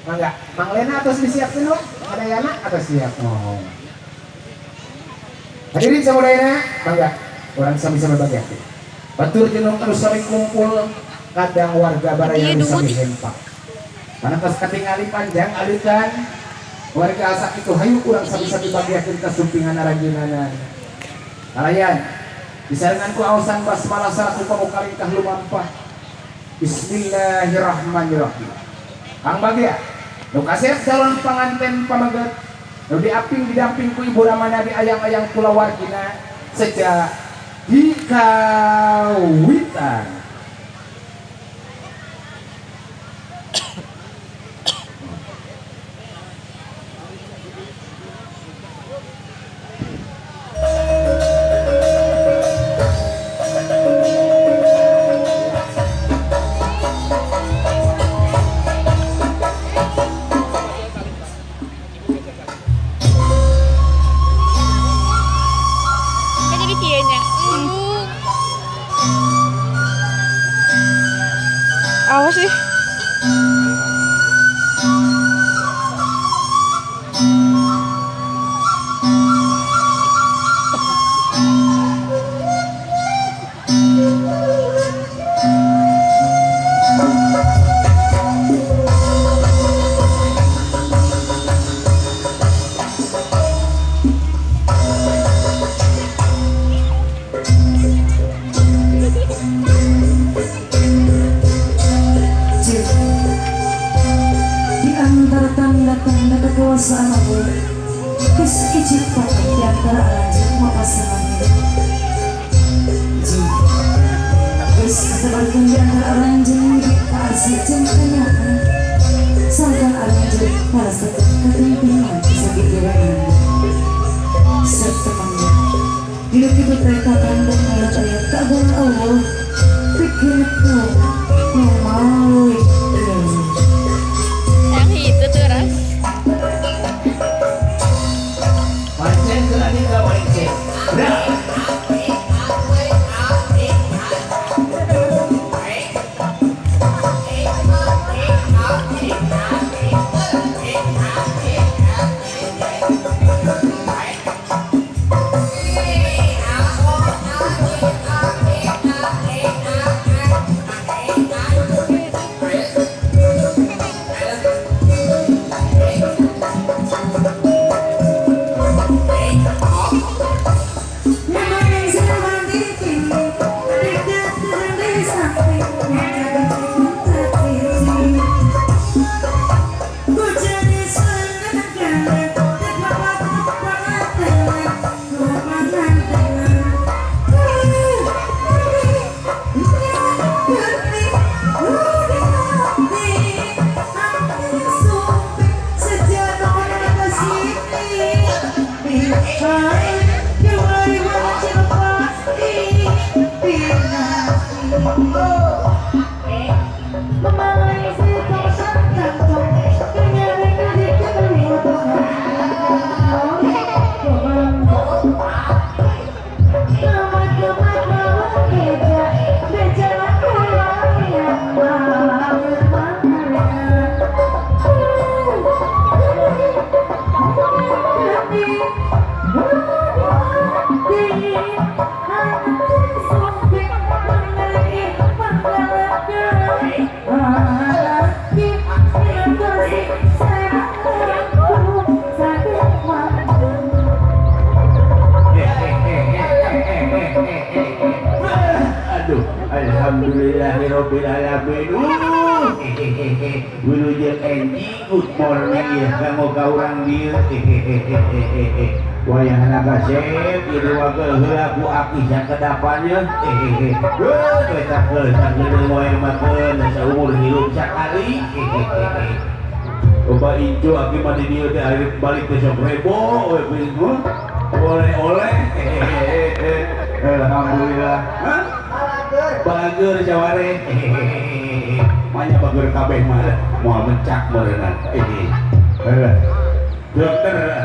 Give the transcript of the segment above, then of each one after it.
Mangga, Mang Lena atos disiapkeun wa? Sadayana atos siap. Oh. Hadirin samudayana, mangga urang sami-sami bagiakeun. Batur jenong anu sami kumpul kadang warga baraya anu sami hempak. Mana tos katingali panjang alikan warga asak itu hayu urang sami-sami bagiakeun kasumpingan aranjeunana. Kalayan disarengan ku aosan basmalah salaku pamuka lingkah lumampah. Bismillahirrahmanirrahim. Kang Bagea, nu kasep calon panganten pameget, nu diaping didamping ku ibu ramana di ayang-ayang kulawargina sejak di kawitan. Awas sih. Tanda-tanda kekuasaan Allah wis diciptakan di antara aranjeun pasangan. Wis katebarkeun di antara aranjeun kaasih jeung kanyaah. Sangkan aranjeun ngarasakeun katimpinan sakikireun. Satemangga dina kitu teh kakandung ayat-ayat kagungan Allah pikeun nu malik. Itu tuh ras. Pancen kelani ka pancen. Alhamdulillahirabbil alamin. Wilujeng enjing good morning ya kanggo ka urang dieu. Wayahna kasep ieu wagel heula ku aki sakedapan ye. Heuh eta keul sageuleuh wae makeun saumur hirup sakali. Loba incu aki mah di dieu teh akhir balik teh sok rebo we bingung. Oleh-oleh. Alhamdulillah. Bager jaware. Manya bager kabeh mah moal mencak meureunna. Dokter Karena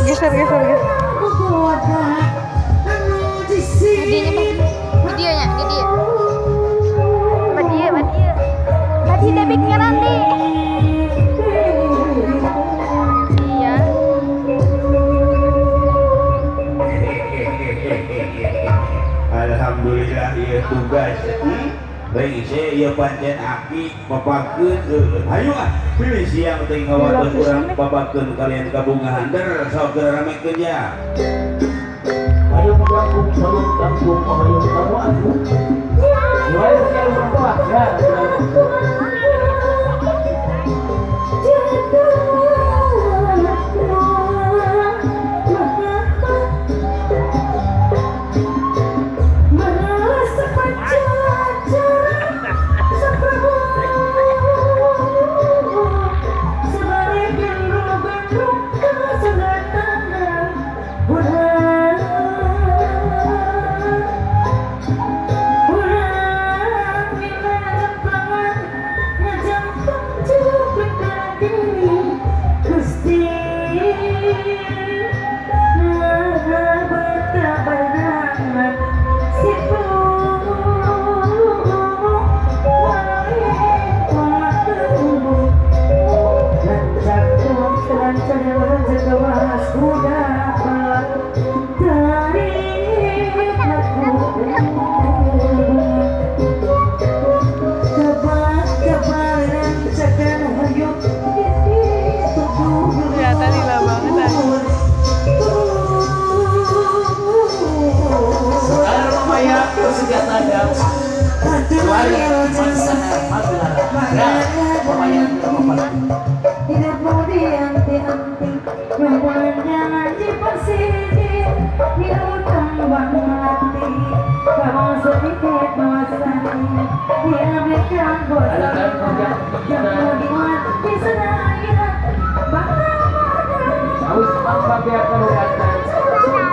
Geser, geser, geser. Videonya, video. Badia, badia. Tadi debit ngerandi. Iya. Alhamdulillah ieu tugas. Rengse ieu pancen aki papakeun hayu ah pilih siang teh ngawakeun urang papakeun kalian kabungahan der sok geura ramekeun ya. Ayo paglampung salung kampung ayo kamu aku. Diwai sekian orang tua ya. Ternyata lila banget. Sekarang lumayan persenjataan tidak mau dianti-anti, ngaji persini, diutang melati, kamu sedikit mewasani, diambilkan bosan, jangan diwanti senaya,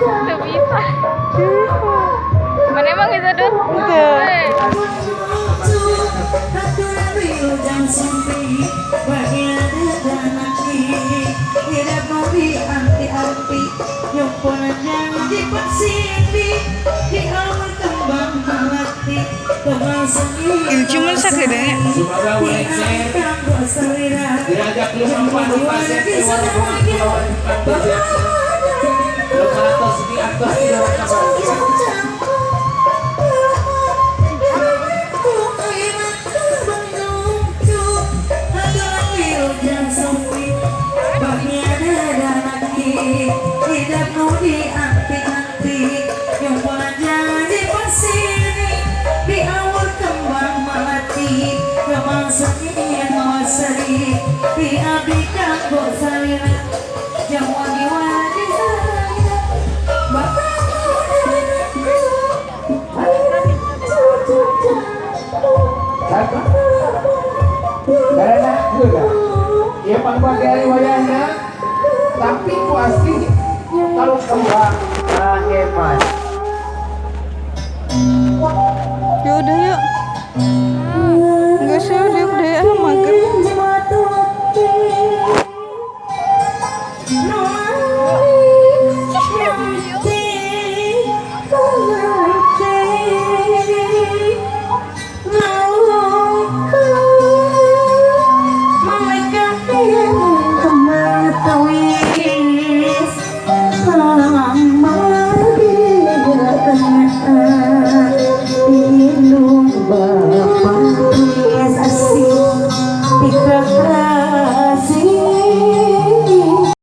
Tidak bisa. Mana emang itu tuh? Tidak mau dianti-anti, Cuman sakitnya. Tidak mau dianti-anti, yang jadi pesini di awal kembang melati, kemasannya mawasari, di abdi kanggo salira, yang wangi-wangi salira, bakal karena ya pangbagai wayahna, tapi pasti kalau kembang hebat. Ya udah yuk.